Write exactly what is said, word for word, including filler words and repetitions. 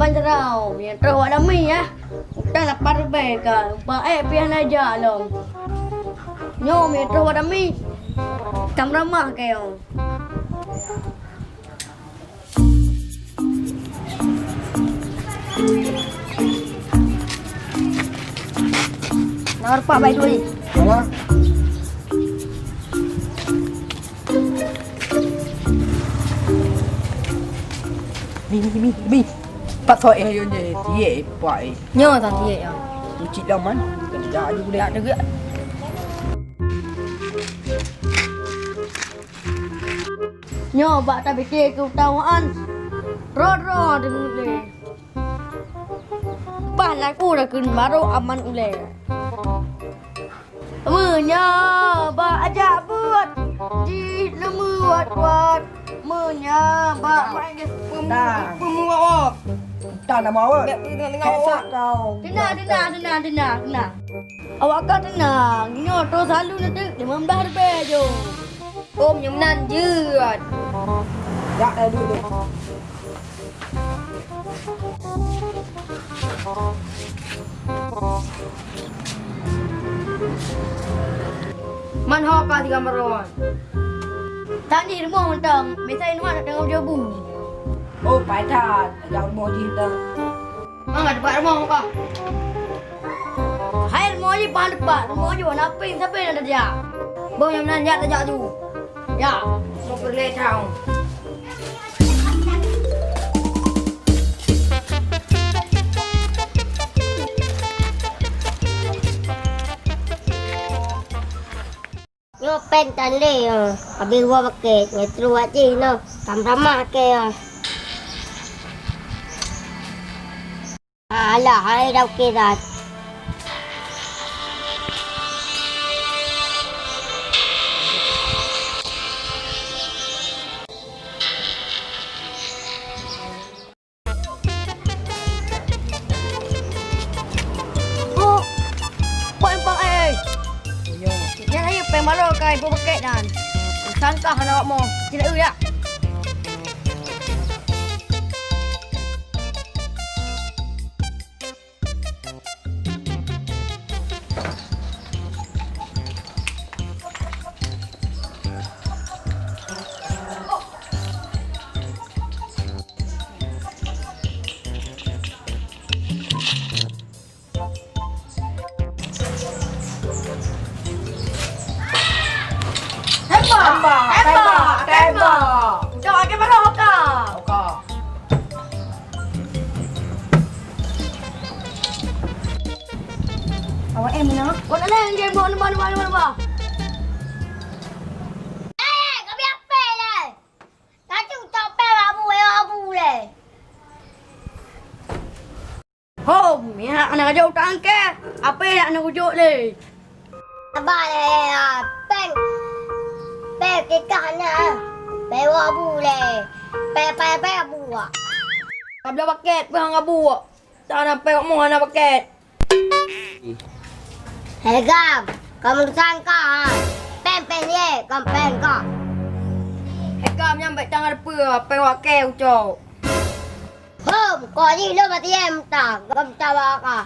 Pancerau, nyang troh wak dami, ya. Utang lapan ribèe ka, baék pih hana jak lom. Nyoe nyang troh wak dami, tam ramah keu nyoe. Nomor empat, bai dua ni. Apa? Mi, mi, mi, mi. Pat soe eh, yun je, tiek, eh, pat, eh. Nyoe tan tiek, ya. Ucit dah, man. Kena jak je budak. Tak ada. Nyoe bak tapiké keu utang awak nyan. Droe-droe deungon lé. Bah lagu dah kheun barô aman ulèe. Meunyoe bak jak buet jih neumeuwat-wat, meunyoe bak Nah. Peumuat-wat. Entah nama awak. Bèk peundeung deungon awak. Kau. Teunang, teunang, teunang, teunang, teunang. Awak ka teunang. Nyoe troh salu neuteuk limong blaih ribèe jôh. Om, nyoe meunan jeuet. Jak, eh, dulu. Man ho ka tiga meurôn. Tani rumoh mantong, biasa inuak nak tengok jabu. Oh, pai that, jak rumoh jih dah. Mangat teumpat rumoh ka. Hai rumoh jih, pahan teumpat. Rumoh jih warna pink, sabe nyang tajak. Boh nyang meunan jak tajak ju. Ya, mau pergi tau. Nyoe péng tan lé, oh. Habéh dua pakét, nyoe troh wak jih, noh. Tam ramah keu, oh. Alah, hai dah okey dah. Oh, péng, péng, eh. Nyan ayo péng baroe kai bak pakét nyan. Sangkah hana awak mo. Cit eu yak. Tembak! Tembak! Tembak! Tembak! Udah ada berapa? Oka. Awak eh, mana? Kau nak lain game, mana, mana, mana, mana? Eh, kau biar pelai. Tadi utak pèng abu, eh, abu lé. Hom, ya, aneuk raja utang kèe. Apa ya aneuk ujok lé? Sabar lé, ya. Pèng, pèng tikah na. Pèng abu lé. Pèng, pèng, pèng abu, ah. Ka bloe pakét, pèng abu, ah. Tak na pèng, mu hana pakét. Hei gam, kamoe sangka, ha? Pèng-pèng ye, kon pèng ka. Hei gam, nyan bèk tangan peue, pèng wak kèe ucok. Hom, kok jih lôn mati ye meuta, gam tawa ka.